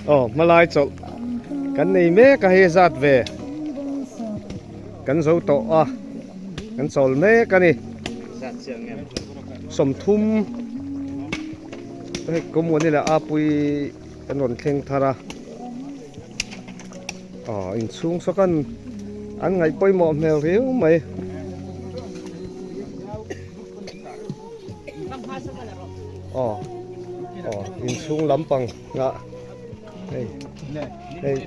Aw hmalai chawlh kan nei mek a hei zat ve kan zo tawh a kan chawl mek a ni 30 hei kawmuani leh apui kan rawn thleng thar a aw inchhung saw khan an ngaih pawimawh hmel riau mai. Aw aw inchhung lampang ah hei hei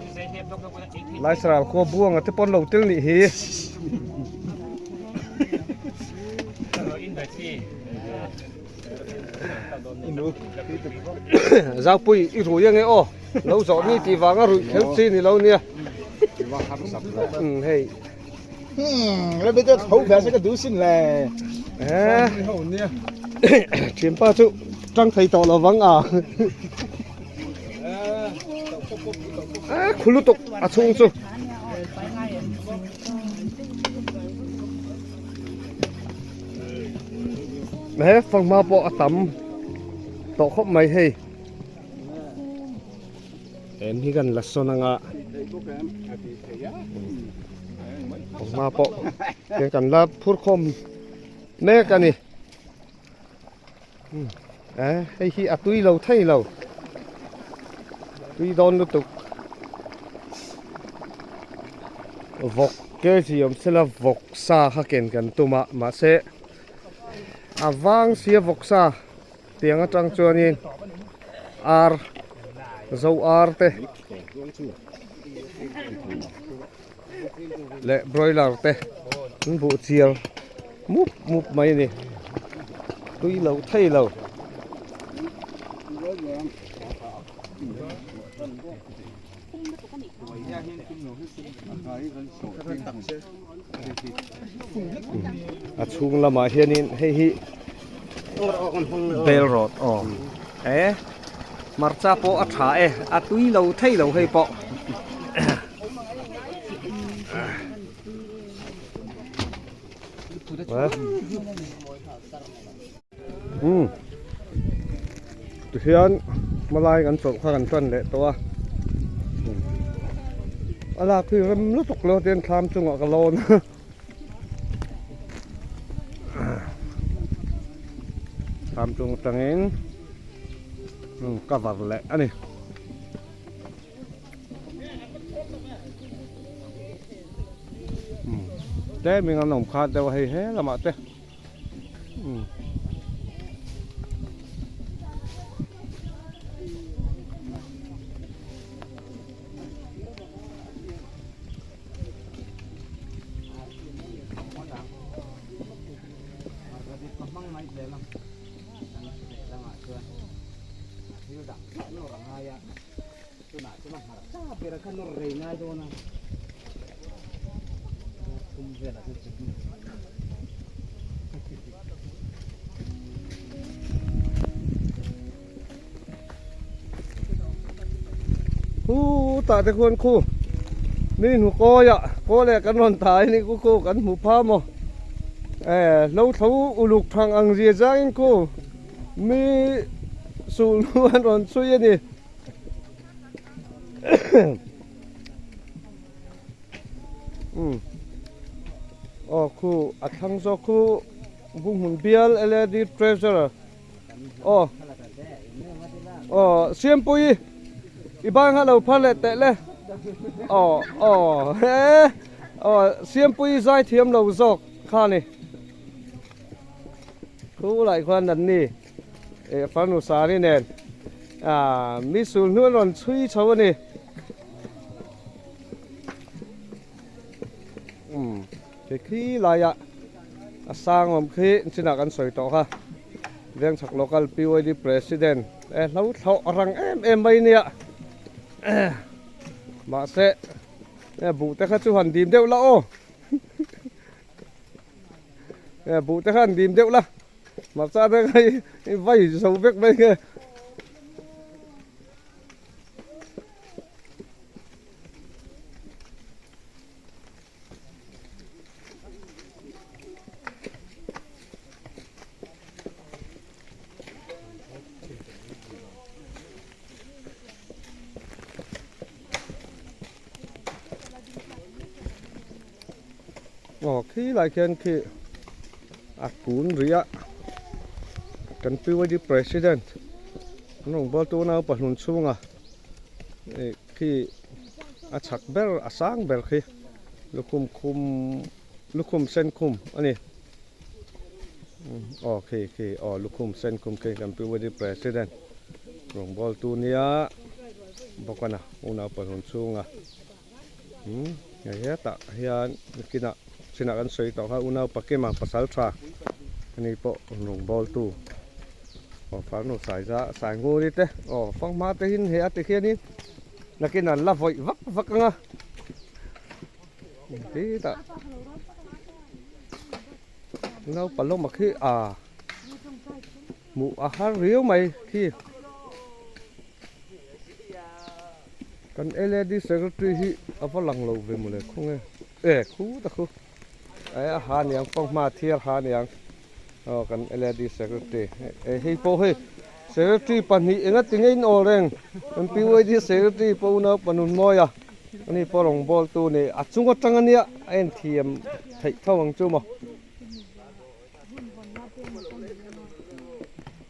Laisral khua buanga te pawn lo tel nih hi. Zaupui i rui ange aw lo zawh ni tih vanga ruih kher chi ni lo nia. Hei. Thianpa chu tang thei tawh lo vang a. Khu lutuk a chhung chu. He fanghma pawh a tam tawh khawp mai hei. Em hi kan la sawn anga fanghma pawh hian kan la phur khawm mek a ni hei hi a tui lo thei lo tui dawn lutuk vawk ke chi awm sela vawk sa kha ken kan tum a mahse a vang sia vawk sa. Tiang atang chuanin ar zo ar te leh broiler te an buh chiar mup mup mai a ni tui lo thei lo. A chhung lamah hianin hei hi bel rawt aw e hmarcha pawh a tha e a tui lo thei lo hei pawh umm tihian hmalai kan chawlh kha kan tan leh tawh a a lak hi rem lutuk lo ten thlam chungah ka lawn a thlam chung atangin cover leh a ni. Tlem in an awm khat deuh a hei he lamah te. Khu tah te khuan khu mi hnu kawi ah kaw leh kan rawn thai a ni khu khu kan hmu pha maw eh hlo tho uluk thang ang zia zang in khu mi sulhnu an rawn chhui a ni. Aw khu a thlang zawk khu Bunghmun bial LAD Treasurer aw aw Siampuii i bang kha lo phar leh teh le aw aw he aw Siampuii zai thiam lo zawk kha ni khu lai khuan an ni. Eh farnu sari nen ah mi sul hnu an rawn chhui chho a ni umm he khi laiah a sang awm khi chinah kan sawi tawh kha Vengchhak local PYD president eh hlo thlawh rang em em mai nia mahse buh te kha chu han dim deuh la aw buh te kha han dim deuh la. Hmarcha te kha i vai zo vek mai nge. Khi lai khian khi a kun rih a kan PYD president an rawn bawl tu naupa hlun chhunga ih khi a chhak ber a sang ber khi lukhum khum lukhum sen khum a ni aw khi khi aw lukhum sen khum khi kan PYD president rawn bawl tu nia bawk a na unaupa hlun chhunga. Umm hei hetah hian nikinah chinah kan sawi tawh kha unau pakima pasal tha ani pawh rawn bawl tu aw farnu sai za sai nguri te aw fanghma te hin he a ti khianin nakin an la vawih vak vak anga titah unau palawma khi a hmuh a har riau mai khi. Kan LAD secretary hi a va lang lo ve mawle khaw nge e khu ta khu e a ha niang fanghma thiar ha niang aw kan LAD secretary e hei pawh hei secretary pahnih enga ti nge in awl reng kan PYD secretary pawh unau panun mawi a ani pawh rawngbâwl tu ni a chung atang ania a enthiam theih tho ang chu maw.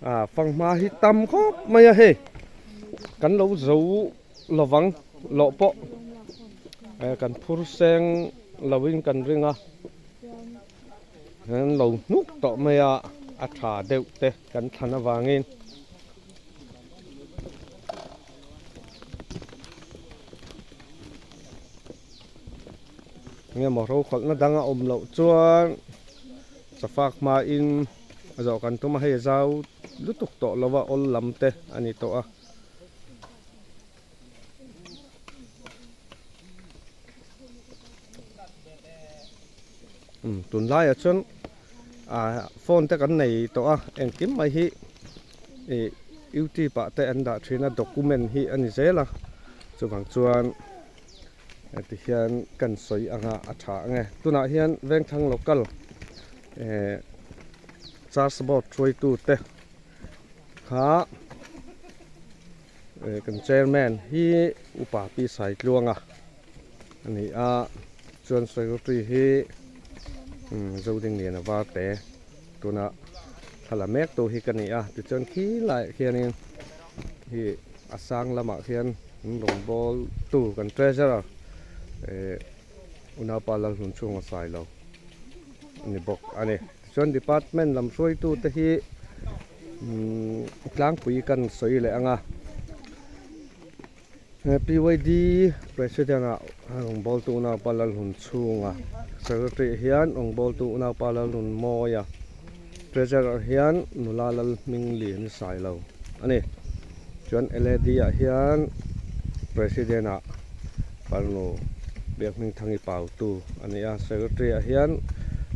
Ah fanghma hi tam khawp mai a hei kan lo zo lovang lawh pawh eh kan phur seng lovin kan ring a kan lo hnuk tawh mai a a tha deuh te kan thlan avangin. Enge maw rokhawlhna dang a awm loh chuan chafak hmain a zawh kan tum a, hei a zau lutuk tawh lo a, awl lam te a ni tawh a. Umm tunlaiah chuan ah phone te kan nei tawh a, engkim mai hi ih youtube ah te an dah thin a, document hi a ni zel a, chuvang chuan. Heti hian kan sawi anga a tha ang e. Tunah hian Vengthlang local eh charge board hruaitu te kha eh kan chairman hi upa Pi Saitluanga a ni a, chuan secretary hi umm Zodingliana Varte tuna thla la mek tu hi ka ni a, tichuan khi laiah khianin hi a sang lamah khian an rawn bawl tu kan treasurer eh unaupa Lalhlun chhunga sai lo a ni bawk a ni. Tichuan department lam hruaitu te hi umm tlangpui kan sawi leh ang a, PYD president ah rawngbawltu unaupa Lalhlun chhunga secretary ah hian rawngbawltu unaupa Lalhlun Mawia treasurer ah hian nula Lalhminglian sai lo a ni. Chuan LAD ah hian president ah farnu Biakhmingthangi Pautu a ni a, secretary ah hian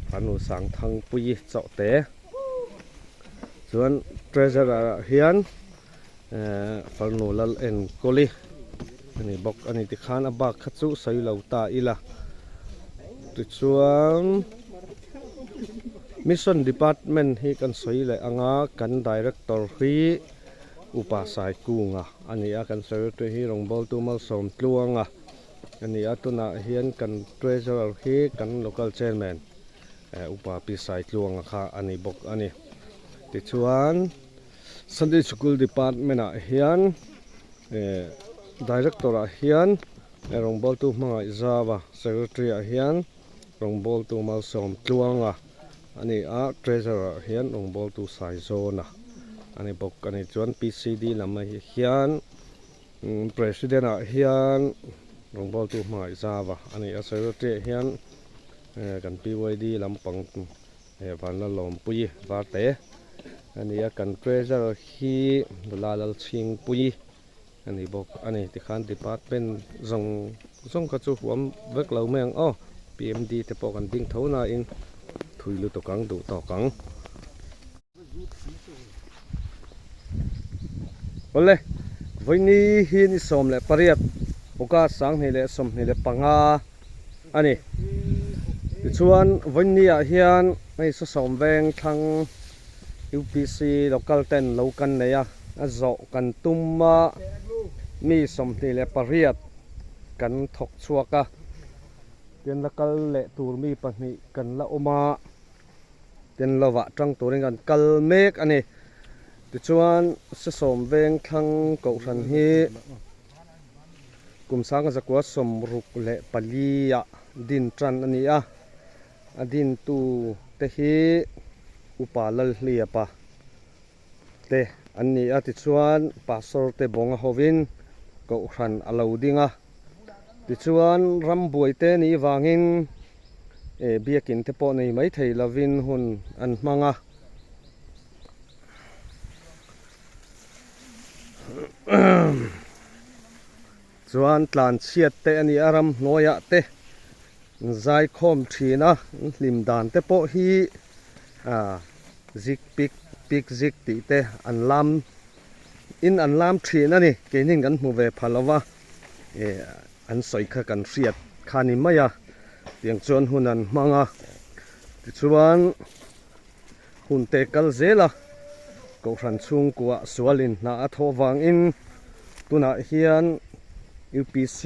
farnu Sangthangpuii Chawhte. Chuan treasurer ah hian ehh farnu Lalenkawli a ni bawk a ni. Tikhan a bak kha chu sawi lo ta ila. Tichuan Mission department hi kan sawi leh anga kan director hi Upa Saikunga a ni a, kan secretary hi Rawngbawltu Malsawm Tluanga a ni a, tunah hian kan treasurer hi kan local chairman Upa Pi Saitluanga kha a ni bawk a ni. Tichuan Sunday School department ah hian director ah hian Rawngbawltu hmangaih zava secretary ah hian Rawngbawltu Malsawm Tluanga a ni a, treasurer ah hian Rawngbawltu Saizawna a ni bawk a ni. Chuan PCD lam ah hian president ah hian Rawngbawltu hmangaih zava a ni a, secretary ah hian kan PYD lampang Vanlalawmpuii Varte a ni a, kan treasurer hi Nula Lalchhingpuii a ni bawk a ni. Tikhan department zawng zawng kha chu huam vek lo mai ang aw, PMD te pawh kan ding tho nain thui lutuk ang duh tawk ang. Awle, vawiini hi ni 18 August 2025 a ni. Tichuan vawiini ah hian hei sawsawm veng thlang UPC local ten lo kan nei a, a zawh kan tum a, mi 28 kan thawk chhuak a. Tian la kal leh tur mi pahnih kan la awm a, tian lovah tang turin kan kal mek a ni. Tichuan Sesawm veng thlang kohhran hi kum sanga zakua sawmruk leh pali ah din tan a ni a, a dintu te hi Upa Lalhliapa te an ni a, tichuan Pastor te bawnga hovin kohhran a lo ding a, tichuan rambuai te nih vangin eh biakin te pawh nei mai thei lovin hun an hmang a. Chuan tlanchhiat te a ni a, ramhnuaiah te zaikhawm thin a, hlim dan te pawh hi ah zik pik pik zik tih te an lam in an lam thin a ni, keinin kan hmu ve pha lo va, eh an sawi kha kan hriat kha ni mai a, tiang chuan hun an hmang a, tichuan hun te kal zel a, kohhran chhungkua sualin hna a thawh vangin tunah hian UPC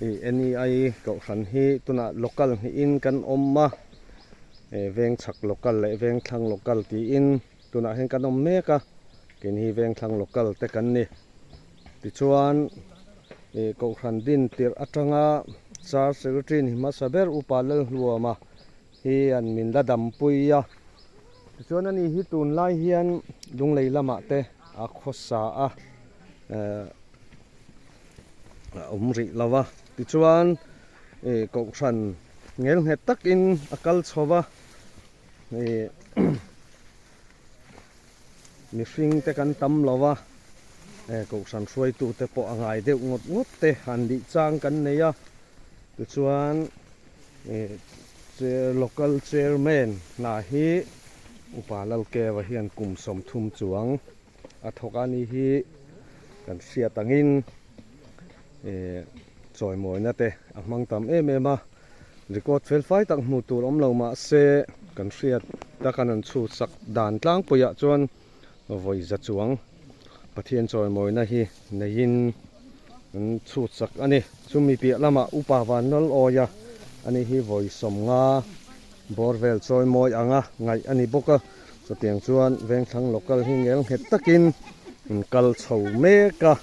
Ih NEI kohhran hi tunah local hnihin kan awm a, eh vengchhak local leh vengthlang local tiin tunah hian kan awm mek a, keini hi vengthlang local te kan ni. Tichuan ih kohhran din tirh atanga Church Secretary ni hmasa ber Upa Lalhluama hi an min la dampui a, tichuan ani hi tunlai hian Lunglei lamah te a khawsa a, eh. a awm rih lo a tichuan ih kohhran ngel nghet takin a kal chho va ih mihring te kan tam lo va eh kohhran hruaitu te pawh a ngai deuh ngawt ngawt te han lih chang kan nei a tichuan ih local chairman hna hi upa Lalkeva hian kum 30 chuang. A thawk a ni hi kan hriat angin eh chawimawina te a hmang tam em em a, record fel fai tak hmuh tur awm lo mah se kan hriat tak an an chhut sak dan tlangpuiah chuan vawi za chuang Pathian chawimawina hi neiin an chhut sak a ni. Chumi piah lamah Upa Vanlal Awia a ni hi vawi 50 bawr vel chawimawi anga ngaih a ni bawk a. Chutiang chuan Vengthlang local hi ngel nghet takin in kal chho mek a,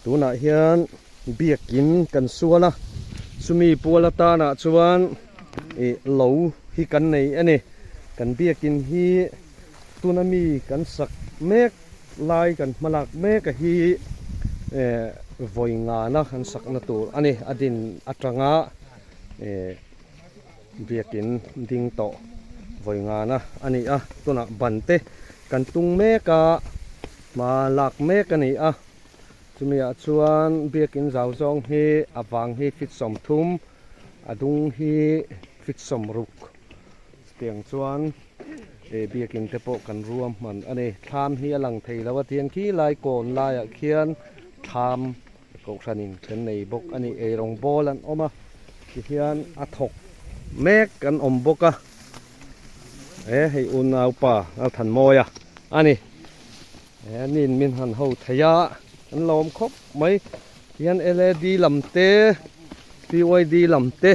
tunah hian biakin kan sual a, chumi pual atanah chuan ih lo hi kan nei a ni, kan biakin hi tuna mi kan sak mek lai kan hmalak mek a hi eh vawi ngana kan sakna tur a ni, a din atanga eh. Biakin ding tawh vawi ngana a ni a, tunah ban te kan tung mek a, hma lak mek a ni a, chumi ah chuan biakin zau zawng hi a vang hi feet 30, a dung hi feet 60 chutiang chuan eh biakin te pawh kan ruam hman a ni, thlam hi a lang thei lo a tiang khi lai kawn laiah khian thlam. Kohhranin kan nei bawk a ni, eirawng bawl an awm a, tihian a thawk mek kan awm bawk a, e hei unaupa Lalthanmawia a ni, e nin min han ho thei a, an lawm khawp mai, tihian LAD lam te, PYD lam te,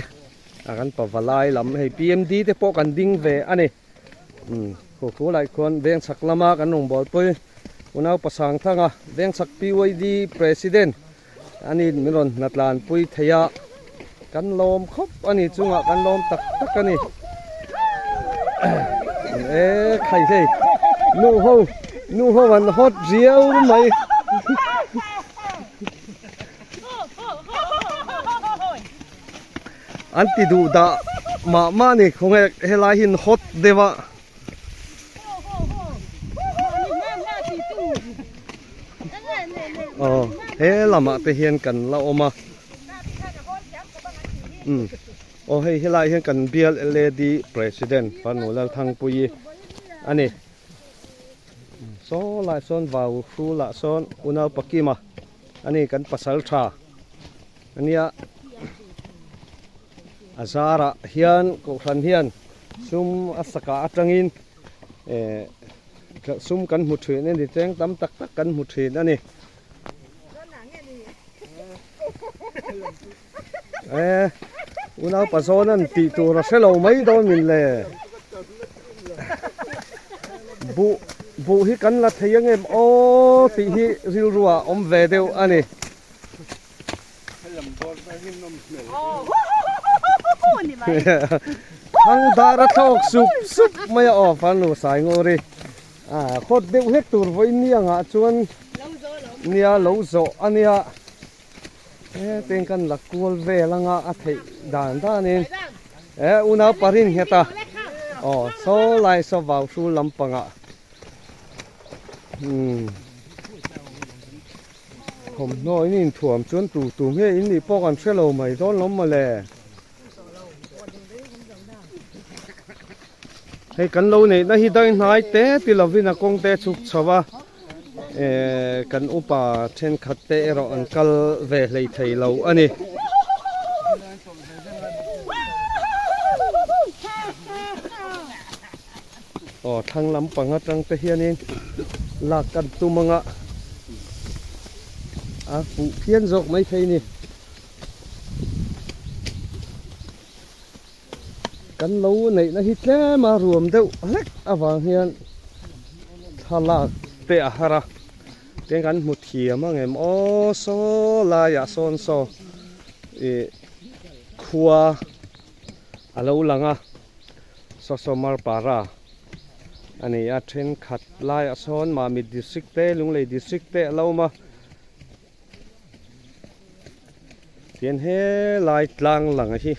a kan pavalai lam hei PMD te pawh kan ding ve a ni. Umm khu khu lai khuan veng chhak lama kan rawn bualpui unau pasang thanga veng chhak PYD president ani min rawn hna tlanpui thei a kan lawm khawp ani chungah kan lawm tak tak ani e khai hei nu ho nu ho an hot riau mai. An ti duh dah mah mah a ni khawnge helai hi an hot deuh a. Aw he lamah te hian kan la awm a. Umm aw hei helai hian kan bial LAD president Fanu Lalthangpuii a ni. Saw lai sawn vau hrulah sawn unau Pakima a ni kan pasal tha. Ania a zarah hian kohhran hian sum a saka atangin eh sum kan hmu thin a ni cheng tam tak tak kan hmu thin a ni eh. Unau pazawn an tih tur a hre lo mai dawn min le. Buh buh hi kan la thei angem aw tih hi rilru ah awm ve deuh a ni. Thang dar a thlawk sup sup mai a aw farnu Sainguri. A khawt deuh hlek tur vawiin ni angah chuan nia lo zawh a nia. Hetiang kan la kual vel anga a theih dan danin e unau parin nghet a aw saw lai saw vau hrul lampangah umm thawmhnaw in inthuam chuan tu tu nge in nih pawh kan hre lo mai dawn lawm mawle. Hei kan lo neihna hi dainhnai te ti lovin a kawng te a chhuk chho a ehh kan upa thenkhat te erawh an kal ve hlei thei lo a ni. Aw thlang lampang atang te hianin lak kan tum anga a fuh phian zawk maithei a ni. Kan lo neihna hi tlem a ruam deuh hlek avang hian thlalak te a har a, tin kan hmu thiam ang em aw saw laiah sawn saw ih khua a lo lang a Sosomar para a ni a thenkhat laiah sawn Mamit district te Lunglei district te a lo awm a. Tihian helai tlang lang hi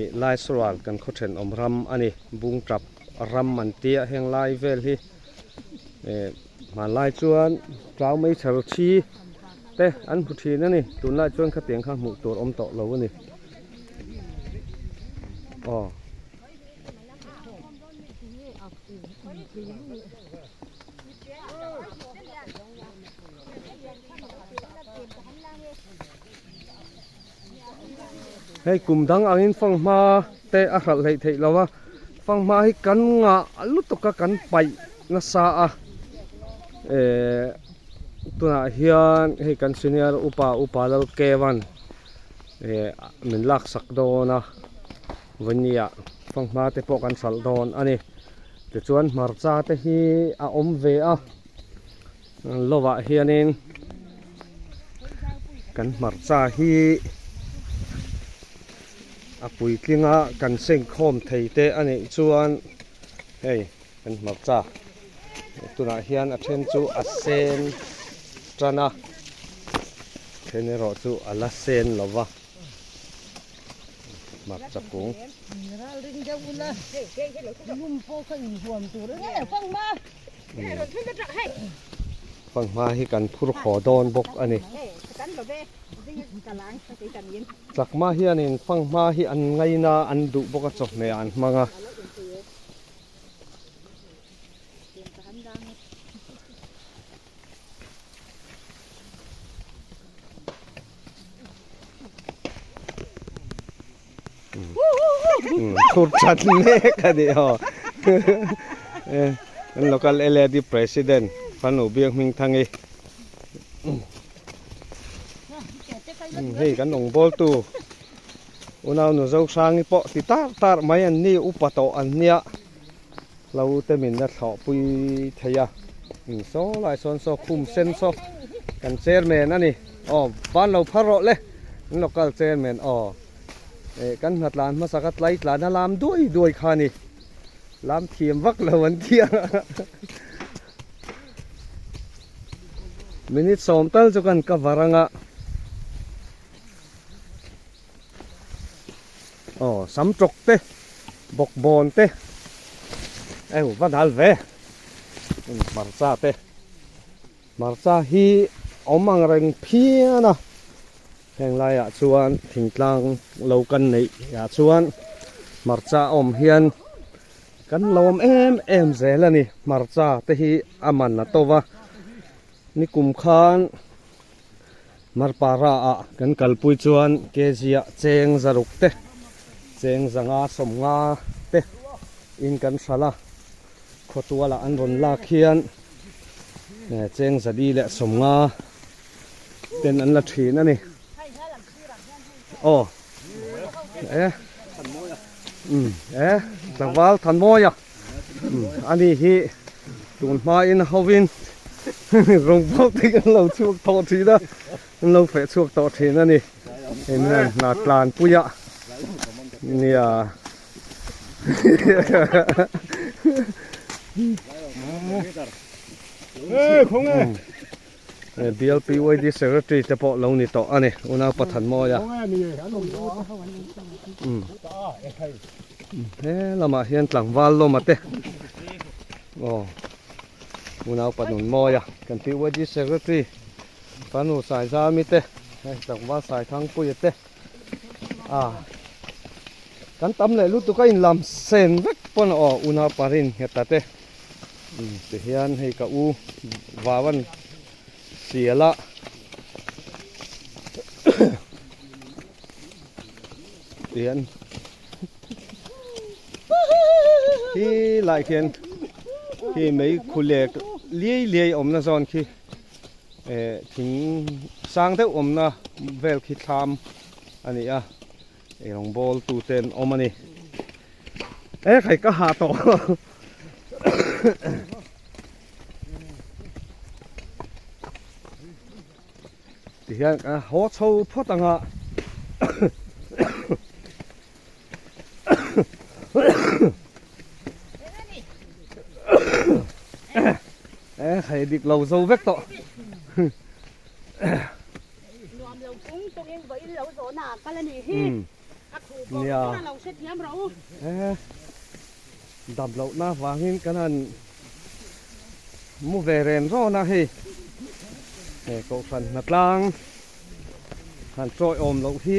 ih Laisarual kan khaw thenawm ram a ni Bungtap ram an tia heng lai vel hi eh hmanlai chuan tlau meichher thi te an hmu thin a ni tunlai chuan khatiang kha hmuh tur awm tawh lo a ni aw. Hei kum dang angin fanghma te a hralh hleih theih lo a fanghma hi kan ngah lutuk a kan paih nasa a ehh tunah hian hei kan senior upa upa Lalkevan ehh min laksak dawn a vawnia fanghma te pawh kan hralh dawn a ni tichuan hmarcha te hi a awm ve a. Lovah hianin kan hmarcha hi a puitlinga kan sengkhawm thei te a nih chuan hei kan hmarcha tunah hian a then chu a sen tan a then erawh chu a la sen lo va hmarcha kung. Fanghma hi kan phur haw dawn bawk a ni. Chakma hianin fanghma hi an ngaina an duh bawk a chawhmeh ah an hmang a. Thur that mek a ni aw kan local LAD president fanu biak hming thangi hei kan awng bawl tu unau nu zo hrangi pawh ti tar tar mai an ni upa tawh an nia hlo te min la thlawh pui thei a saw lai sawn saw khum sen saw kan chairman a ni aw van lo phar rawh le an local chairman aw. Eh kan hna tlan hmasa ka tlai tlan a lam duai duai kha ni lam thiam vak lo an tia minute sawm tal chu kan cover anga aw sam tawk te bawk bawn te eu va dal ve hmarcha te hmarcha hi awm ang reng phian a. Heng laiah chuan thingtlang lo kan neih ah chuan hmarcha a awm hian kan lawm em em zel a ni hmarcha te hi a man a to va nikum khan Marpara ah kan kalpui chuan kg ah cheng zaruk te cheng zanga sawmnga te in kan hralh a khawtual ah an rawn lak hian cheng zali leh sawmnga. Ten an la thin a ni. Aw. E um e tlangval Thanmawia um ani hi tun hmain hovin rawngbawk te kan lo chhuak tawh thin a an lo feh chhuak tawh thin a ni hei hian hna tlanpuia nia. BLPYD Secretary te pawh lo ni tawh a ni unau Pathanmawia. He lamah hian tlangval lawma te aw unau Panunmawia kan PYD Secretary Fanu Saizami te hei tlangval Saithangpuia te. A kan tam leh lutuk a inlam sen vek pawn aw unau parin nghet ta te umm tihian hei ka u vau an sial a tihian khi lai khian khi mei khu lek liai liai awmna zawn khi. Eh thing sang deuh awmna vel khi thlam a ni a eirawng bawl tu te an awm a ni e khai ka hah tawh tihian ka haw chho phawt ang a. E khai dik lo zo vek tawh. Nuam lo chung chungin vawiin lo zawhna ah kal a nih hi. A khuh pawh kha lo hrethiam rawh u. E dam lohna vangin kan han mu ve ren rawn a hei. He kohhran hnatlang han chawi awm loh hi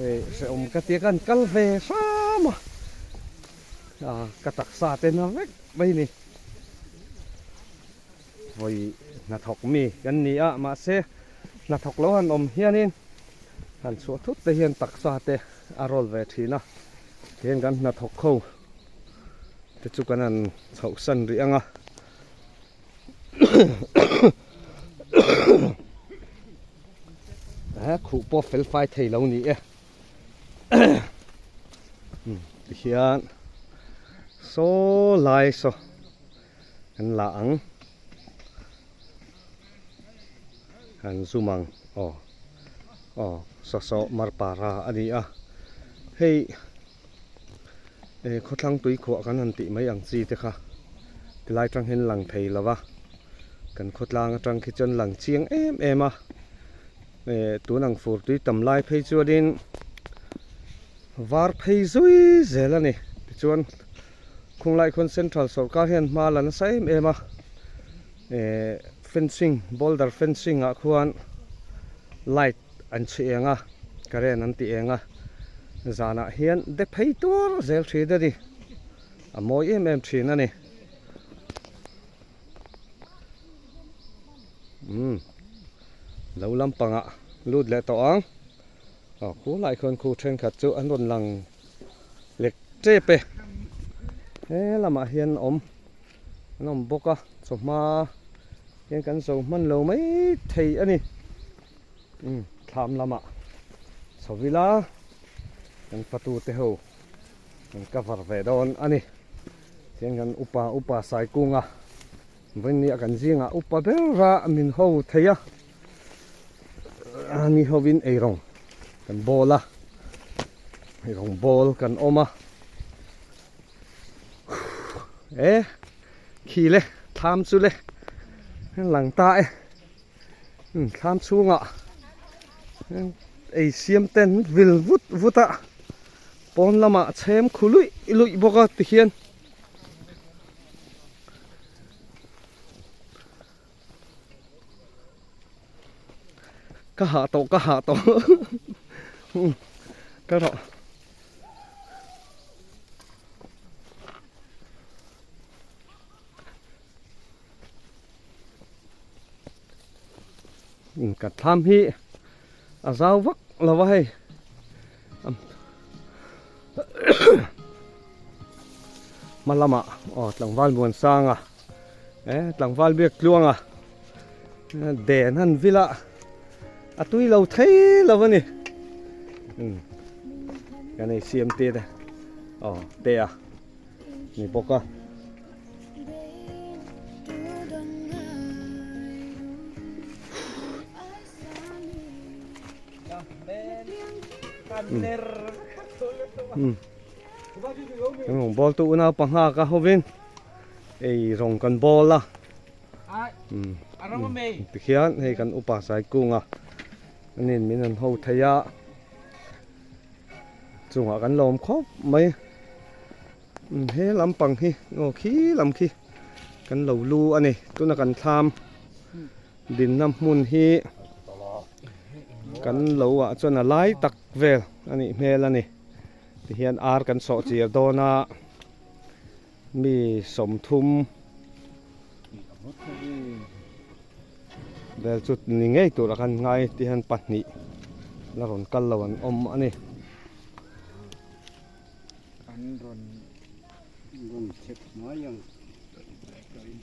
e hrehawm ka tia ka han kal ve hram a. Ka taksa te na vek mai ni. Vawi hnathawk mi kan ni a, mahse hnathawk lo han awm hianin han chhuah thut te hian taksa te a rawl ve thin a, tihian kan hnathawk ho te chu kan han chhoh san rih ang a. Khuh pawh fel fai thei lo ni e. Tihian saw lai saw kan la ang han zoom ang aw aw saw saw marpara a ni a hei eh khawthlang tui khuah kan han tih mai ang chi te kha tilai tang hian lang thei lo va kan khawtlang atang khi chuan lang chiang em em a. Eh tun ang fur tui tam lai phei chuanin var phei zui zel a ni. Tichuan khunglai khawn central sawrkar hian hma la nasa em em a, eh fencing boulder fencing ah khuan light an chhi eng a, current an ti eng a, zanah hian de phei tur zel thin a ni, a mawi em em thin a ni. Umm lo lampangah lut leh tawh ang aw khulai khuan khu thenkhat chu an rawn lang lek tep e he lamah hian awm an awm bawk a chawhma hian kan zo hman lo mai thei a ni umm thlam lamah chho ila kan fatu te ho kan cover ve dawn a ni. Tihian kan upa upa Saikunga vawinia kan zingah upa ber a min ho thei a ani hovin eirawng kan bawl a eirawng bawl kan awm a e khi le thlam chu le lang ta e thlam chhungah ei siam ten vil vut vut a. Pawn lamah chhem khu luih luih bawk a tihian ka hah tawh ka hah tawh ka rawh ka thlam hi a zau vak lo a hei. Hma lamah aw tlangval Muansanga eh tlangval biak tluanga den han vil a a tui lo thei lo a ni. Kan ei siam te te aw te a ni bawk a. Kan rawn bawl tu unau panga ka hovin ei rawng kan bawl a tikhian hei kan upa sai kunga anin min han ho thei a chungah kan lawm khawp mai he lampang hi aw khi lam khi kan lo lu a ni tuna kan thlam. Dinna hmun hi kan lo ah chuan a lai tak vel a nih hmel a ni. Tihian ar kan sawh chir dawn a, mi 30 vel chu ni ngei tur a kan ngai tihian pahnih la rawn kal lo an awm a ni.